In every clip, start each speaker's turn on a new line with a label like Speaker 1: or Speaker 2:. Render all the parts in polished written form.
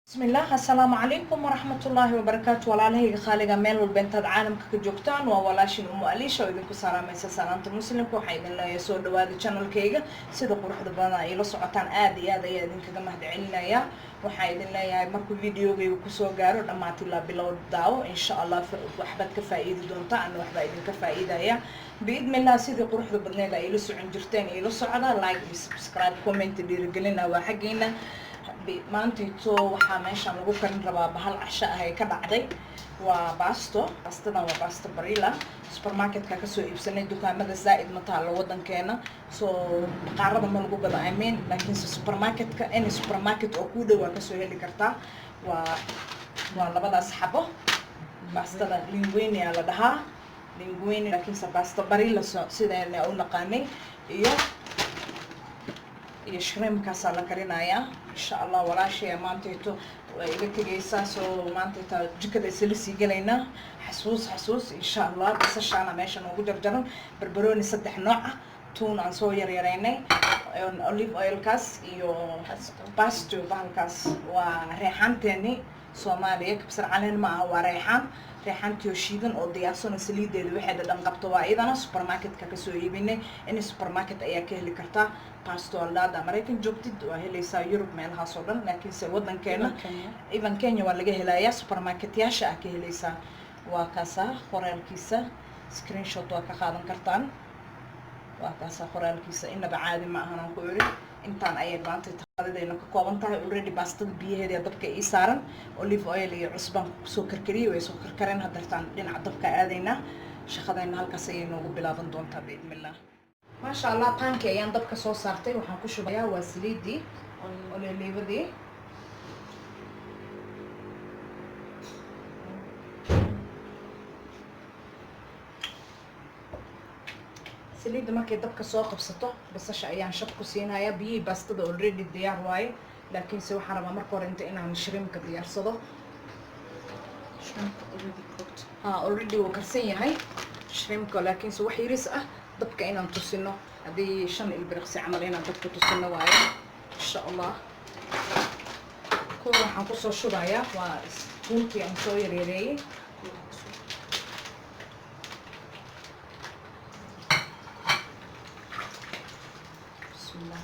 Speaker 1: Bismillaah, assalaamu calaykum waraxmatullaahi wabarakaatu. Walaalahayga qaaliga, meel walba intaad caalamka ka joogtaan, waa walaashin Umu Aliisha oo idinku salaamaysa salaamta Muslimka. Waxaa idin leeyahay soo dhawaada channelkayga. Sida quruxda badan ay la socotaan, aad iyo aad ayaa idinkaga mahad celinayaa. Waxaa idin leeyahay, markuu videogayga kusoo gaaro, dhammaat ilaa bilow daawo. Insha Allah waxbaad ka faa'iidi doontaa, ana waxbaa idinka faa'iidaya biidnillah. Sidii quruxda badneed ay ila socon jirteen ila socda, like iyo subscribe, comment, dhiirigelina waa xaggeena. Maantayto waxaa meeshaan lagu karin rabaa bahal casho ah ee ka dhacday, waa basto. Bastadan waa basto Barilla, supermarketka kasoo iibsanay. Dukaamada zaa'id ma taalo wadankeena, soo baqaarada ma lagu gado, I mean, laakiinse supermarketka, any supermarket oo kuu dhow waa kasoo heli kartaa. Waa labadaas xabo bastada, linguine aa la dhahaa, linguine, laakiinse basta Barilla sideena u naqaanay iyo shrimpkaasaa la karinayaa, insha Allah. Walaashaya maantayto waa iga tegaysaa, soo maantayta jikada isla sii gelaynaa. Xasuus xasuus, insha Allah. Basashaana meesha noogu jarjaran, barbarooni saddex nooc ah, tuun aan soo yaryaraynay, olive oilkaas iyo basto. Bahalkaas waa reexaanteeni Soomaaliya, kabsar caleen ma aha, waa reexaan, reexaantiyo shiidan oo diyaarsan oo saliideeda waxeeda dhan qabto. Waa iyadana supermarketka kasoo iibinay. In supermarket ayaa ka heli kartaa basto. Aldaada Maraykan joogtid waa helaysaa, Yurub meelahaas oo dhan, laakiinse wadankeena, even Kenya, waa laga helayaa, supermarketyaasha ah ka helaysaa. Waa kaasaa qoraalkiisa, screenshot waa ka qaadan kartaan. Waa kaasaa qoraalkiisa, inaba caadi ma ahan aan ku iri. Intaan ayay maanta taqadadayna ka kooban tahay. Already baastada biyaheeda dabka ii saaran, olive oil iyo cusbaan kusoo karkariyey, way soo karkareen. Hadartaan dhinaca dabka aadaynaa, shaqadayna halkaas ayay noogu bilaaban doontaa biidnillah. Maasha Allah, pankii ayaan dabka soo saartay. Waxaan ku shubayaa waa saliidii ololiibadii. Saliidda markay dabka soo qabsato, basasha ayaan shab ku siinayaa. Biyihii baastada already diyaar waaye, laakiinse waxaan rabaa marka hore inta inaan shrimpka diyaarsado.
Speaker 2: Shrimp already cooked.
Speaker 1: Ha, already wuu karsan yahay shrimpka, laakiinse wax yaris ah dabka inaan tusino, haddii 5 ilbiriqsi camal inaan dabka tusino waaye, insha Allah. Kuwa waxaan kusoo shubayaa waa tuuntii aan soo yareereeyey. Bismillah.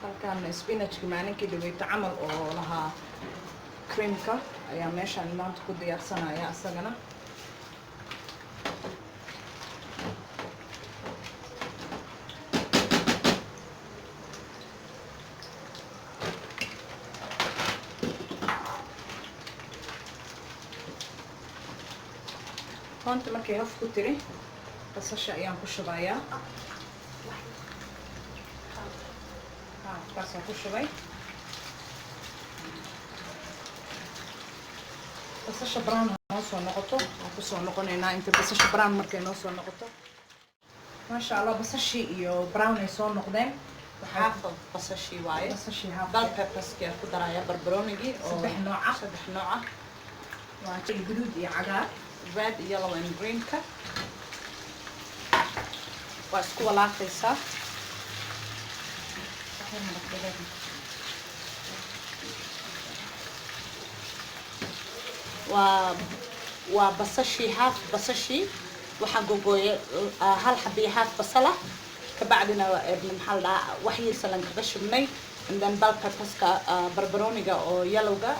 Speaker 1: Halkan spinachka maalinkii dhaweyto camal oo lahaa creamka ayaa meeshaan maanta ku diyaarsanaya isagana. Toonta markay haf ku tiri, basasha ayaan ku shubayaa. Ha, kaasaan ku shubay. Basasha brown ha noo soo noqoto, waan kusoo noqonaynaa inta basasha brown markay noo soo noqoto. Maasha Allah, basashii iyo brown ay soo noqdeen. Waxaa
Speaker 2: Half of basashii waaye.
Speaker 1: Basashii half.
Speaker 2: Bell pepperski aan ku daraya, barbaroonigii oo
Speaker 1: saddex nooc ah.
Speaker 2: Saddex nooc ah.
Speaker 1: Waa guduud iyo cagaar.
Speaker 2: Red, yellow and greenka waa isku walaaqaysaa.
Speaker 1: Wax yar maraq digaag.
Speaker 2: Waa basashii half, basashii waxaan gogooyay hal xabiyo half basala, kabacdina maxaa la dhahaa, wax yar salan kaga shubnay, and then bell pepperska, barbarooniga oo yellowga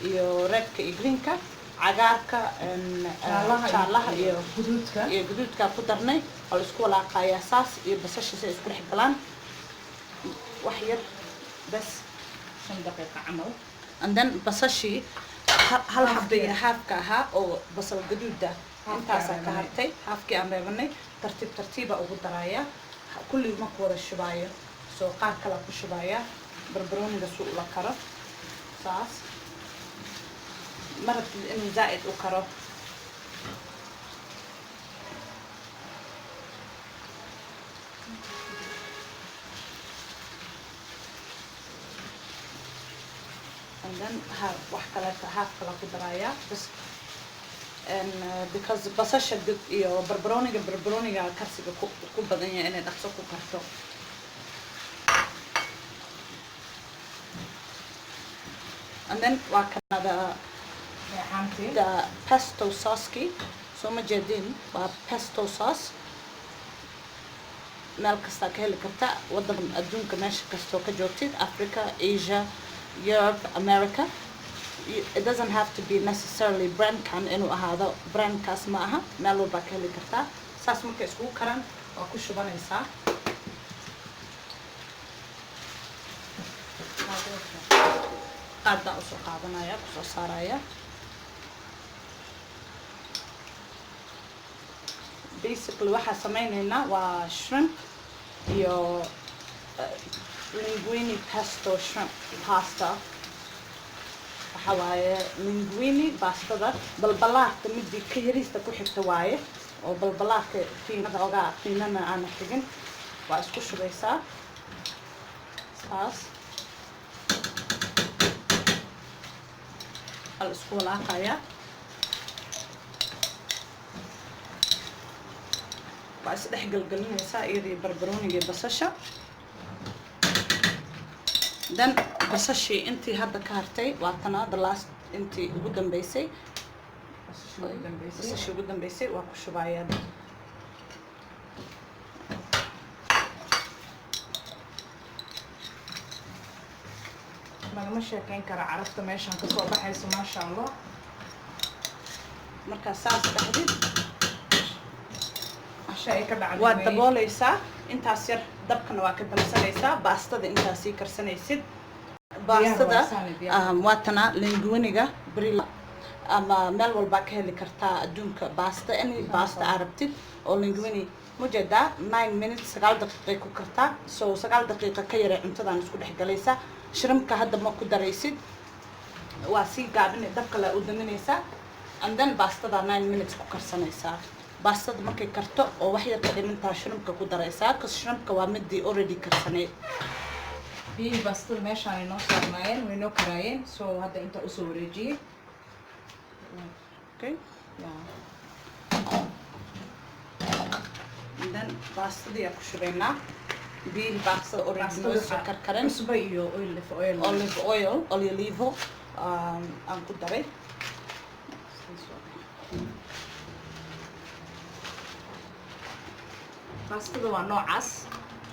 Speaker 2: iyo redka iyo greenka, cagaarka and,
Speaker 1: jaalaha.
Speaker 2: Jaalaha iyo
Speaker 1: guduudka.
Speaker 2: Iyo guduudka ku darnay. Waa la isku walaaqayaa saas iyo basasha si ay isku dhex galaan, wax yar bas.
Speaker 1: 5 daqiiqo camal.
Speaker 2: And then basashii hal xabba iyo halfka ahaa oo basal gaduuda
Speaker 1: Halfkii
Speaker 2: intaasaa
Speaker 1: aan
Speaker 2: ka
Speaker 1: reebanay.
Speaker 2: Hartay halfkii aan reebanay, tartiib tartiiba ugu daraaya. Kulligii ma ku wada shubaayo, soo qaar kala ku shubaya barbarooniga si ula karo. Saas ma rabtid inuu zaa'id u karo. And then ha wax kaleeto half kala ku daraaya bas. And because basasha iyo barbarooniga karsiga ku badan yahay inay dhaqso ku karto. And then waa kanada
Speaker 1: Reexaantii.
Speaker 2: The pesto sauce-kii, soo ma jeedin? Waa pesto sauce, meel kastaa ka heli karta, wadan adduunka meesha kastoo ka joogtid, Africa, Asia, Europe, America. It doesn't have to be necessarily brandkan inuu ahaado, brandkaas ma aha, meel walbaa ka heli kartaa. Saas markay iskugu karaan waa ku shubanaysaa. Qaadaan usoo qaadanaya, kusoo saaraya. Basically waxaa sameyneynaa waa shrimp iyo linguine pesto shrimp pasta. Waxa waaye linguine baastada balbalaarka midii ka yariista ku xigta waaye, oo balbalaarka fiinada ogaa, fiinana aana xigin. Waa isku shubaysaa saas, waa la isku walaaqayaa. Waa isdhex gelgelinaysaa iyadii barbarooniga iyo basasha. Then basashii intii hadda ka hartay waa tana, the last, intii ugu dambeysay.
Speaker 1: Basashii ugu dambeysay.
Speaker 2: Basashii ugu dambeysay waa ku shubayaa.
Speaker 1: Lagama sheekeyn kara carafta meeshaan kasoo baxayso, maasha Allah.
Speaker 2: Markaa saas dhahdid,
Speaker 1: Casha ay ka dhacday
Speaker 2: waad
Speaker 1: weeye.
Speaker 2: Dabooleysaa intaas yar, dabkana waa ka damsanaysaa baastada intaas sii karsanaysid baastada.
Speaker 1: Waa saani, diyaar.
Speaker 2: Waa tana linguiniga Barilla ama meel walbaa ka heli kartaa adduunka baasta, any baasta aa rabtid oo linguine. Mujeedaa, 9 minutes, 9 daqiiqay ku kartaa. So 9 daqiiqa ka yaray cuntadan isku dhex galaysa. Shrimpka hadda ma ku daraysid, waa sii gaabin, dabka la u daminaysaa, and then baastada 9 minutes ku karsanaysaa. Baastada markay karto oo wax yar ka dhimantaa, shrimpka ku daraysaa, cause shrimpka waa midii already karsaneyd.
Speaker 1: Biyihii baastada meeshaan inoo saarnaayeen, way inoo karaayeen, so hadda intaa usoo wareejiyey.
Speaker 2: Okay.
Speaker 1: Yeah.
Speaker 2: And then baastadii aa ku shubaynaa biyihii baastada already noo soo karkareen.
Speaker 1: Cusbo iyo olive oil.
Speaker 2: Olive oil, olivo aan ku daray.
Speaker 1: Baastada waa noocaas,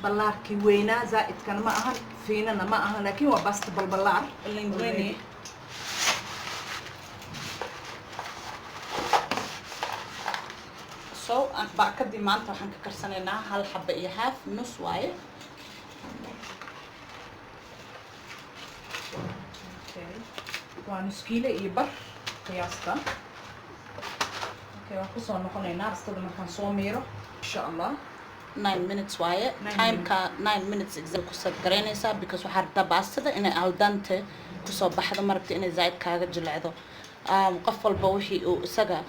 Speaker 1: ballaarkii weynaa zaa'idkana ma ahan, fiinana ma ahan, laakiin waa baasta balballaar.
Speaker 2: Linguine. So baakadii maanta waxaan ka karsanaynaa hal xaba iyo half, nus waaye.
Speaker 1: Okay. Waa nus kiilo iyo bar qiyaasta. Okay, waan kusoo noqonaynaa baastada markaan soo miiro, insha Allah.
Speaker 2: 9 minutes waaye.
Speaker 1: 9.
Speaker 2: Timeka 9 minutes exact ku set garaynaysaa, because waxaa rabtaa baastada inay al dente kusoo baxdo, ma rabta inay zaaid kaaga jilecdo. Qof walba wixii uu isaga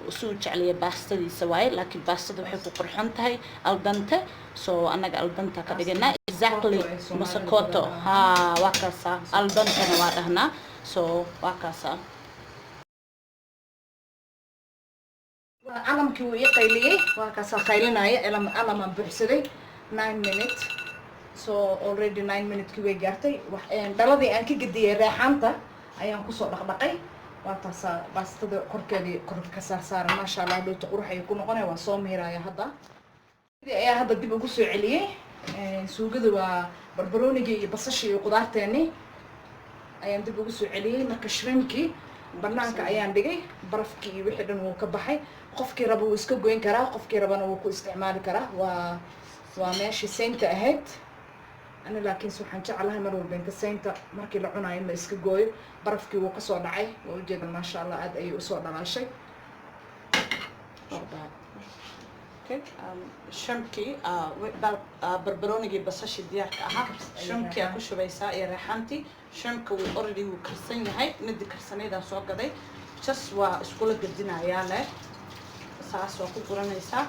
Speaker 2: suu jeceliya baastadiisa waaye, laakiin baastada waxay ku qurxon tahay al dente, so annaga al dente ka dhiganaa exactly.
Speaker 1: Koto ay Soomaalida
Speaker 2: Masakoto.
Speaker 1: badanaa.
Speaker 2: Ha, waa kaasaa, al dentena waa dhahnaa, so waa kaasaa.
Speaker 1: Waa alarmkii wuu ii qayliyey, waa kaasaa qaylinaya. Alarmaan buuxsaday 9 minute, so already 9 minute-kii way gaartay. Dhaladii aan ka gediyey reexaanta ayaan kusoo dhaqdhaqay. Waa taasaa baastada korkeedii kor ka saarsaaran, maasha Allah. Dhowta qurux ayay ku noqonaya. Waa soo miiraya hadda. Sidii ayaa hadda dib ugu soo celiyey. Suugada waa barbaroonigii iyo basashii iyo qudaarteeni ayaan dib ugu soo celiyey. Marka shrimpkii banaanka ayaan dhigay, barafkii iyo wixii dhan wuu ka baxay. Qofkii raba wuu iska goyn karaa, qofkii rabana wuu ku isticmaali karaa. Waa meeshii saynta ahayd. Ani laakiinse waxaan jeclahay mar walba inta saynta markii la cunaayo in la iska gooyo. Barafkii wuu kasoo dhacay, waa ujeeda, maasha Allah, aad ayay usoo dhalaashay.
Speaker 2: Okay, shrimpkii, barbaroonigii, basashii diyaarka ahaa, shrimpkii aa ku shubaysaa iyo reexantii. Shrimpka wuu already wuu karsan yahay, midi karsaneydaan soo gaday, just waa iskula gedinayaa leh. Saas waa ku guranaysaa.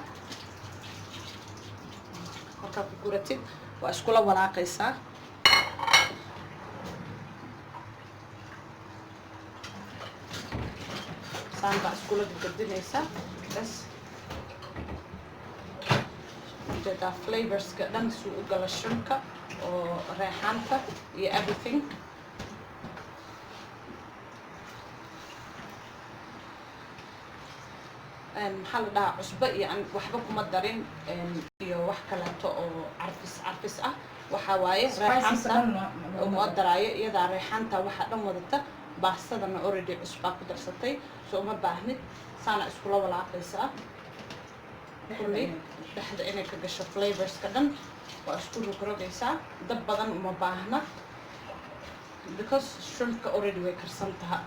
Speaker 2: Markaa ku guratid waa iskula walaaqaysaa. Saan baa iskula gadinaysaa bas. Ujeedaa flavorska dhan suu u gala shrimpka oo reexaanta iyo everything. Maxaa la dhahaa, cusbo iyo aan waxba kuma darin iyo wax kaleeto oo carfis carfis ah. Waxaa waaye reexaanta uma daraayo, iyadaa reexaanta waxaa dhan wadata. Baastadana already cusbaa ku darsatay, so uma baahnid. Saana iskula walaaqaysaa kulli, dhexda inay ka gasho flavorska dhan waa isku rogrogaysaa. Dab badan uma baahna because shrimpka already way karsan taha.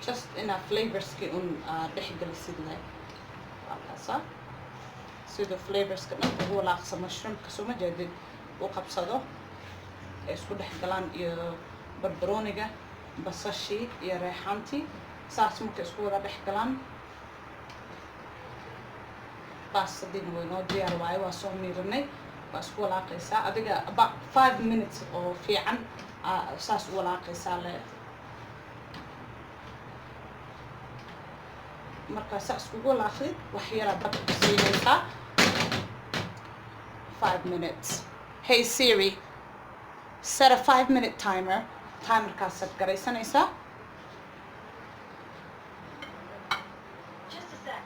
Speaker 2: Just inaa flavorskii un dhex gelisid leh, waa kaasa. Siduu flavorska dhan ugu walaaqsamo shrimpka, soo ma jeedid, u qabsado, ay isku dhex galaan iyo barbarooniga, basashii iyo reexaantii. Saas markay isku wada dhex galaan, baastadiina way noo diyaar waaye. Waa soo miiranay, waa isku walaaqaysaa adiga about 5 minutes oo fiican saas u walaaqaysaa le. Markaa saa iskugu walaaqdid, wax yaraa dabka ku siinaysaa 5 minutes. Hey Siri, set a 5 minute timer. Timerkaasaad garaysanaysaa.
Speaker 3: Just a sec.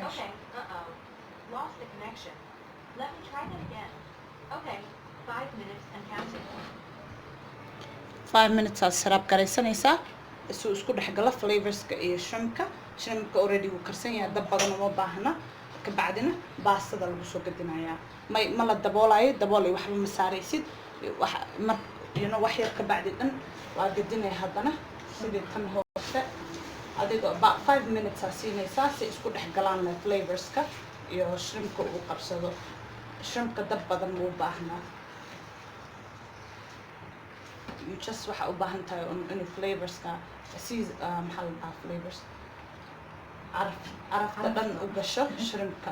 Speaker 3: Okay, uh-oh. Lost the connection. Let me try that again. Okay, 5 minutes and counting.
Speaker 2: 5 minutes aad set up garaysanaysaa isuu isku dhex galo flavorska iyo shrimpka. Shrimpka already wuu karsan yahay, dab badan uma baahna. Kabacdina baastada lagu soo gadinayaa. May, ma la daboolayo, dabool iyo waxba ma saaraysid. Wax mar wax yar kabacdi dhan waa gadinaya haddana sidii tan hoose. Adigoo about 5 minutes aa siinaysaa si isku dhex galaan flavorska iyo shrimpka uu qabsado. Shrimpka dab badan ma u baahnaa. You just waxa u baahan tahay un inuu flavorska si maxaa la dhahaa, flavors, caraf, carafta dhan u gasho shrimpka.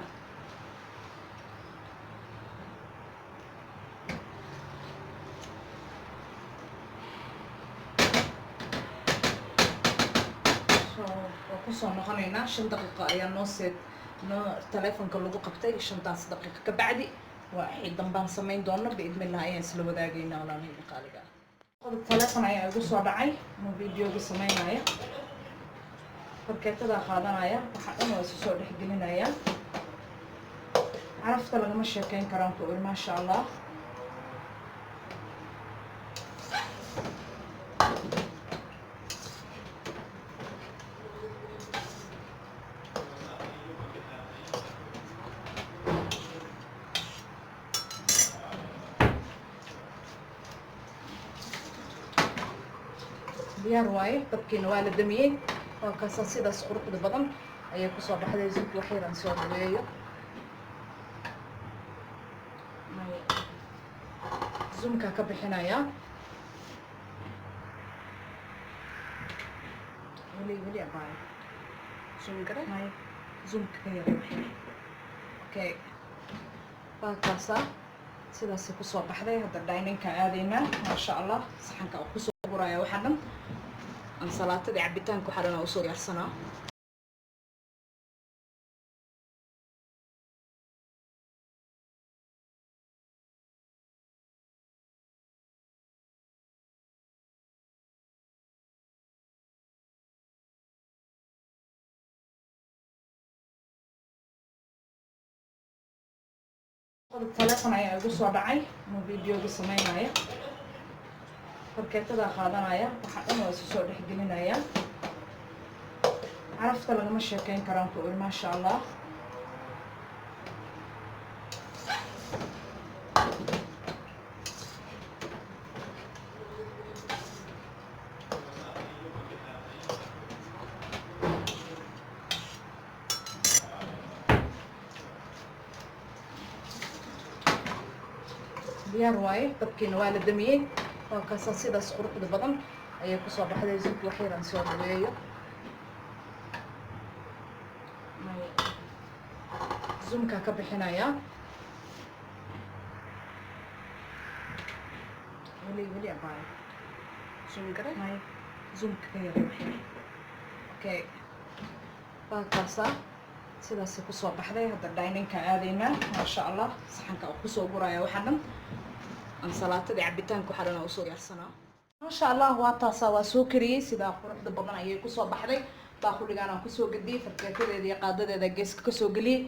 Speaker 1: So waa kusoo noqonaynaa. 5 daqiiqo ayaa noo seed noo telefonka lagu qabtay. 5taas daqiiqo ka bacdi waa wixii dambaan samayn doono biidnillah ayaan isla wadaagaynaa, walaalahayga qaaliga ah. Qodob telefon ayaa igu soo dhacay ama videoga samaynaya. Farkeetadaa qaadanaya, waxaa dhan waa isu soo dhexgelinaya. Carafta lagama sheekeyn karaan ku iri, maasha Allah. Diyaar waaye, dabkiina waa la damiyey. Waa kaasa, sidaas quruxda badan ayay kusoo baxday. Zug wax yaraan soo dhaweeyo. May, zoomkaa ka bixinayaa. Weli weli abaayo.
Speaker 2: Zoom gare.
Speaker 1: May, zoomka ka yaray wax yar. Okay, waa kaasaa, sidaasay kusoo baxday. Hadda diningka aadaynaa, maasha Allah. Saxanka oo kusoo guraya waxaa dhan, ansalaatadii, cabitaanka, waxaa dhan aa usoo diyaarsanaa. Qodob telefon ayaa igu soo dhacay ama videoga sameynaya. Farkeetadaa qaadanaya, waxaa dhan waa isu soo dhexgelinaya. Carafta lagama sheekeyn karaan ku iri, maasha Allah. Diyaar waaye, dabkiina waa la damiyey. Waa kaasa, sidaas quruxda badan ayay kusoo baxday. Zug wax yaraan soo dhaweeyo. May, zoomkaa ka bixinayaa. Weli weli abaayo.
Speaker 2: Zoom gare.
Speaker 1: May zoomka ka yaray waxyar. Okay, baakaasaa sidaasay kusoo baxday. Hadda diningka aadaynaa, maasha Allah. Saxanka oo kusoo guraya waxaa dhan, ansalaatadii, cabitaanka, waxaa dhan aa usoo diyaarsanaa, maasha Allah. Waa taasaa, waa soo kariyey. Sidaa quruxda badan ayay kusoo baxday. Baaquligaan aan kusoo gediyey, farkeetadeeda iyo qaadadeeda geeska kasoo geliyey.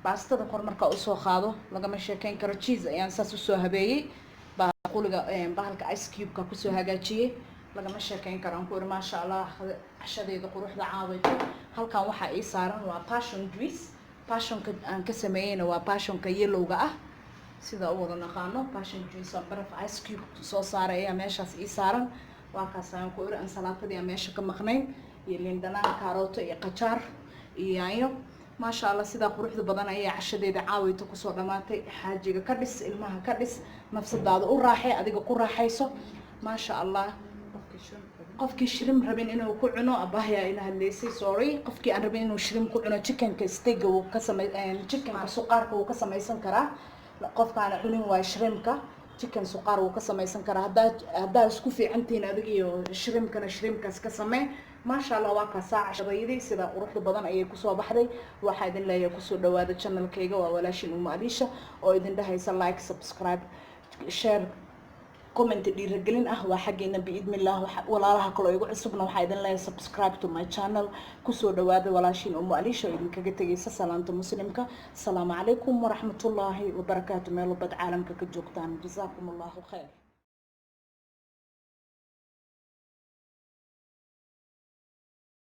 Speaker 1: Baastada kor markaa usoo qaado, lagama sheekeyn karo. Cheese ayaan saas usoo habeeyey, baaquliga bahalka ice cube-ka kusoo hagaajiyey. Lagama sheekeyn karo, aan ku iri, maasha Allah. Cashadeeda quruxda caawayto. Halkan waxaa ii saaran waa passion juice. Passionka aan ka sameeyeyna waa passionka yellowga ah, sida u wada naqaano. Passion juice oo baraf ice cube soo saaray ayaa meeshaas ii saaran. Waa kaas, aan ku iri. Ansalaatadii aan meesha ka maqnayn iyo liin dhanaan, kaarooto iyo qajaar iyo yaanyo, maasha Allah. Sidaa quruxda badan ayaa cashadeeda caawayto kusoo dhamaatay. Xaajiga ka dhis, ilmaha ka dhis, nafsadaada u raaxay, adiga ku raaxayso, maasha Allah. Qofkii shrimp rabin inuu ku cuno, abahyaa ila hadlaysay, sorry. Qofkii aan rabin inuu shrimp ku cuno, chickenka steakga wuu ka samay, chickenka suqaarka wuu ka samaysan karaa. Qofkaana cunin waayo shrimpka, chicken suqaar wuu ka samaysan karaa. Haddaa isku fiicantihiin adiga iyo shrimpkana, shrimpkaas ka samee, maasha Allah. Waa kaasaa cashadayadii, sidaa quruxda badan ayay kusoo baxday. Waxaa idin leeyahay, kusoo dhawaada channelkayga. Waa walaashin Uma Aliisha oo idin dhahaysa like, subscribe, share, comment dhiirigelin ah waa xaggeena, biidnillah. Walaalaha kaloo igu cusubna waxaa idin leeyahay subscribe to my channel. Kusoo dhawaada. Walaashiin Umu Aliisha oo idinkaga tegaysa salaanta muslimka. Asalaamu calaykum waraxmatullaahi wabarakaatu, meel walbad caalamka ka joogtaan. Jasaakum Allahu khayr.